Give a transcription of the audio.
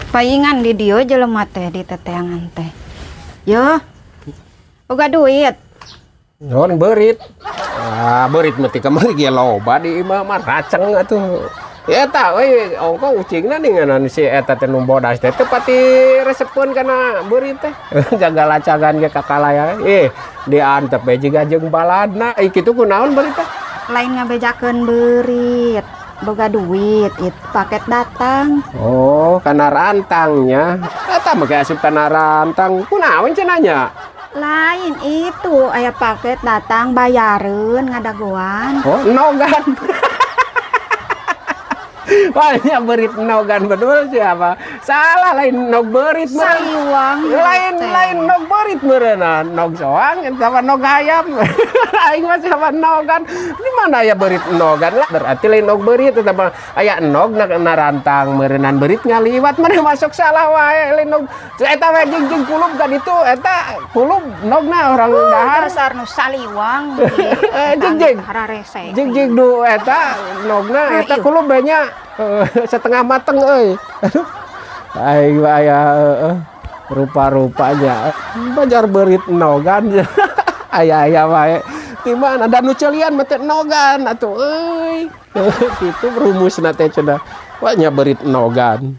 Paingan di dieu jelema teh di teteangan teh. Yo. Boga duit. Non beurit. Ah, beurit mah ti kamari ge loba di imah mah, raceng atuh. Eta we ongko ucingna ninganan si eta teh nu bodas teh teu pati resepeun kana beurit teh. Jaga lacagan ge kakalaya. Eh, diantep we jiga jeung baladna. Ih, kitu kunaon beurit teh? Lain ngabejakeun beurit. Boga duit, itu paket datang. Oh, kana rantangnya. Eta mah asup kana rantang. Kunaon cenah nya? Lain itu, aya paket datang, bayareun ngadagoan. Oh, nogan. Wah, nya beurit nogan betul siapa? Salah, lain nog beurit meureun. Saliwang. Lain teh. Lain nog beurit meureunna, nog soang sama nog hayam. Aing mah siapa nogan. Di mana aya beurit nogan lah? Berarti lain nog beurit eta mah, aya nog na rantang meureunan, beurit ngaliwat. Mana masuk salah wae, lain nog. Eta we jeung kulub ka ditu, eta kulub nogna orang dahar. Dasar nu saliwang. Eh, jeung jeung. Hararese. Jig jig du eta nogna eta Ieu. Kulub banyak setengah mateng euy. Aduh. Aing mah aya rupa-rupanya bajar beurit nogan. Aya-aya wae. Di mana da nu ceulian mah teh nogan atuh euy. Kitu rumusna teh cenah. Wah, nya beurit nogan.